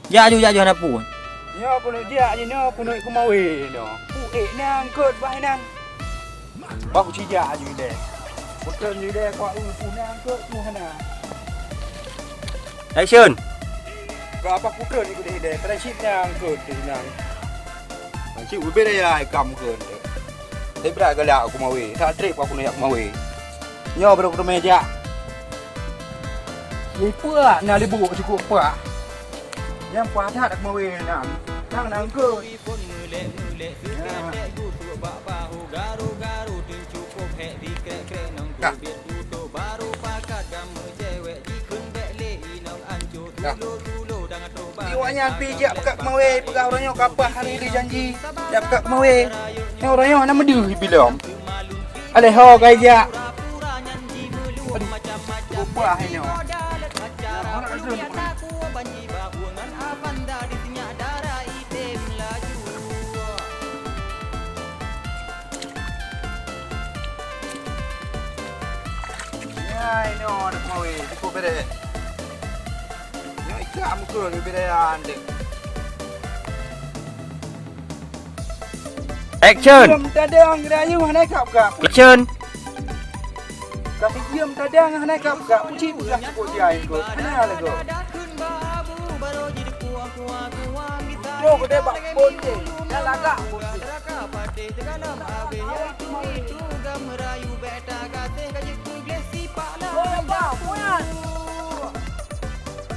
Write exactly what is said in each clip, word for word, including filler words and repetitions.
Jak aju, jak aju, hana peue. Nyoe keuneuk jak aju, nyoe keuneuk keumawe nyoe. Pu ék nyan, eungkôt bah nyan. Bah kuci jak aju ilèe. Kutém ilèe, kuat u, pu nyan, eungkôt pu hana. Action. Keu apa kutém ilèe, ilèe. Kadang cit nyan, eungkôt nyan. Kadang cit ubé ya ikam eungkôt. Tapi brat galak keumawe. Tak trép aku nak keumawe. Nyoe baru keuteumé jak. Lipeue na libuk cukôp pah. Nyang padat keumawe nyan. Nang nangkeuet. Ya. Ka. Ka. Di awak nyan pi jak peugah keumawe, peugah uroe nyoe ka paih hari lheueh janji. Jak peugah keumawe. Nyoe uroe nyoe hana meudeuh bilom. Aléh ho ka ijak. Aduh, peugah inoe. Ya, inoe ada keumawe, cukup beda. Nyoe ikam keu beda ya, Andek. Action. Diam tadang rayu hana kap-kap. Action. Ka diam tadang hana kap-kap. Puji peugah cukup dia ikut. Hana lagu. Bro, gede bak pun tu. Dah lagak pun tu.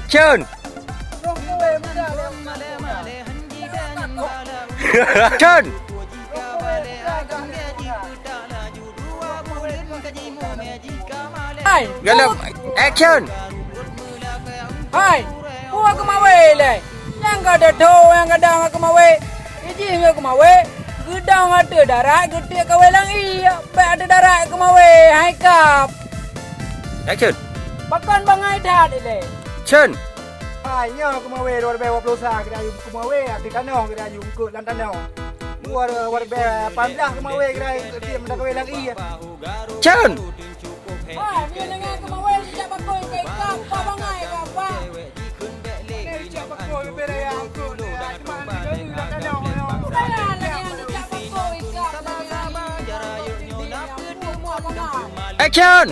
Action. Chan! Hai! Galak, action! Hai! Peue keumawe lé? Nyang ka teuthô nyang gadang keumawe. Iji nyoe keumawe, geudong ateueh darat geutiek kawé lam ié. Bèk ateueh darat keumawe, hai kap! Action! Pakon bangai that ilèe? Chan! Hai, nyoe keumawe dua ribèe dua ploh sa, geudayuem keumawe, ateueh tanoh geudayuem eungkôt lam tanoh. Dua ribèe lapan blah keumawe geudayuem eungkôt diem lam kawé lam ié. Chan! Hai, nyoe deungon keumawe jak bakoi keu ikam, pa bangai kapa. Action!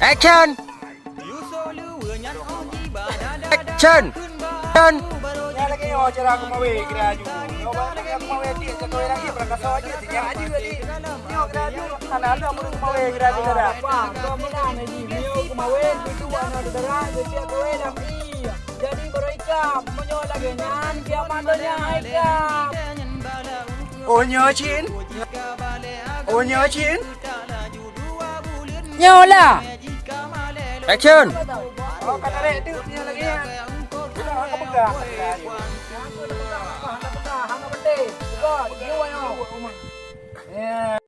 Action! Action! Action! Nyan lagèe nyoe cara keumawe kira aju. Nyoe barang lagèe keumawe tiek cakap lagi, barang kasau aja, tiek aja tadi. Nyoe kira aju, hana lom ureueng keumawe kira aju, saudara. Wah, kau meunan, Haji. Nyoe keumawe, itu warna saudara, tiek keumawe lam ié. Jadi, baru ikam, meunyoe lagèe nyan, kiamat donya ikam. Oh, nyoe cit? Oh, nyoe cit? Nyoe lah. Action. Oh, ka tarek tu, nyoe lagèe nyan. Udah, aku pegang. Aku pegang, aku pegang, aku pegang, aku pegang. Buka, nyoe, nyoe. Ya.